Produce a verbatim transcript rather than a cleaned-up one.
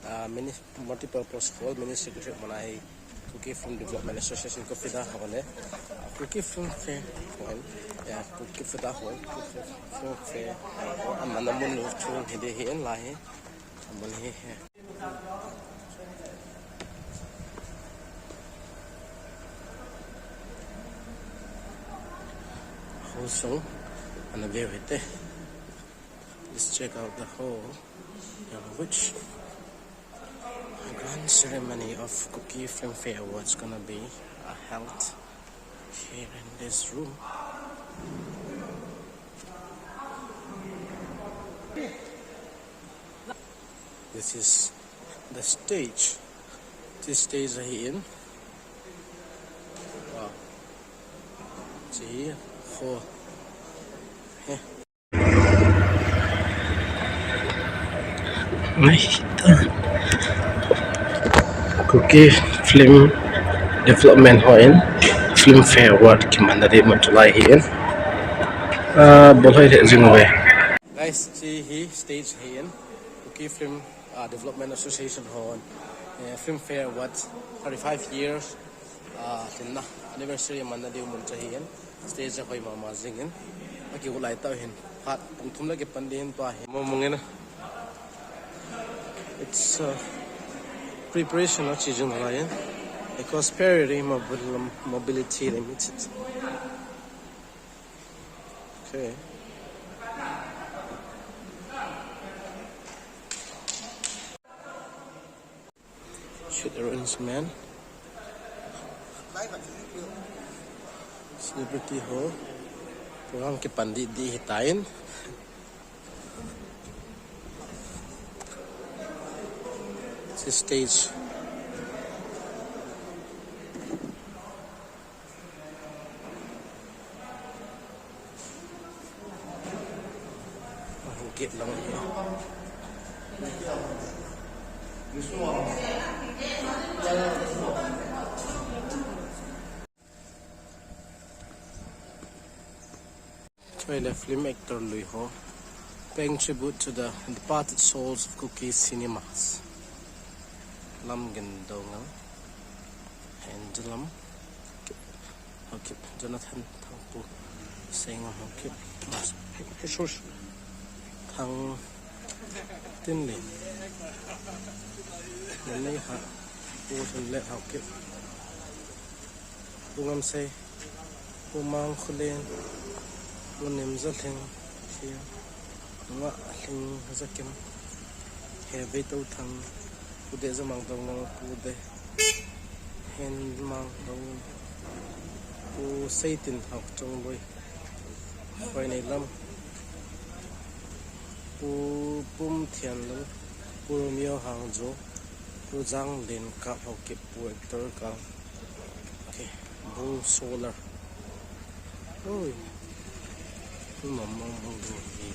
Uh, mini, multi-purpose hall, mini secretary mana hi Kuki Film Development Association ko fida hall le, uh, Kuki Film Fair hall, yeah, Kuki fida hall, Kuki Film Fair, uh, amana mun chu hi de hi en la hi, mun hi hi. Hall sung, ana view hi te. Let's check out the hall, in which a grand ceremony of Kuki Filmfare Awards gonna be, uh, held here in this room. This is the stage. This stage ahi in. Wow. See, ho. Heh. Mai ta. Kuki Film Development hon Filmfare Award kimanna ding mun chu lai hi in. Ah, bol hoi le jing ve. Guys, hiche hi stage hi in. Kuki Film, ah, Development Association hon, eh, Filmfare Award thirty-five years, ah, tinna anniversary manna ding mun chu hi in. Stage a hoi mama jing in. Aki ulai tau hin. Phat pung thum le kipan ding hin tua hi. Mo mung in. It's, uh, preparation of children lai in. Because period mobil-, mobility limited. Okay. Shoot arrangement. Celebrity ho. Program kipan ding ding hitan. This stage. Ahung kit lang hi. Chule film actor lui ho, paying tribute to the departed souls of Kuki cinemas. Lamgen Doungel, Hendelam, Haokip, Jonathan Thangpu, Sengam Haokip, Jesus Thangtinlin, Naneiha, Pu Thunlet Haokip, Pu Ngamsei, Pu Mangkholen, Pu Nimjalhing, Sia, Nungalhing Zakim, He Veitouthang, Pu Dehjamang Doungel, Pu Dehenmang Doungel, Pu Seitinhao Chongloi, Hoineilam, Pu Pumthianlal, Pu Romeo Hangjo, Pu Janglenkap Haokip, Pu Hector Kal, okay, Pu Solar. Oi. Pu Mamang Bung Bung hi.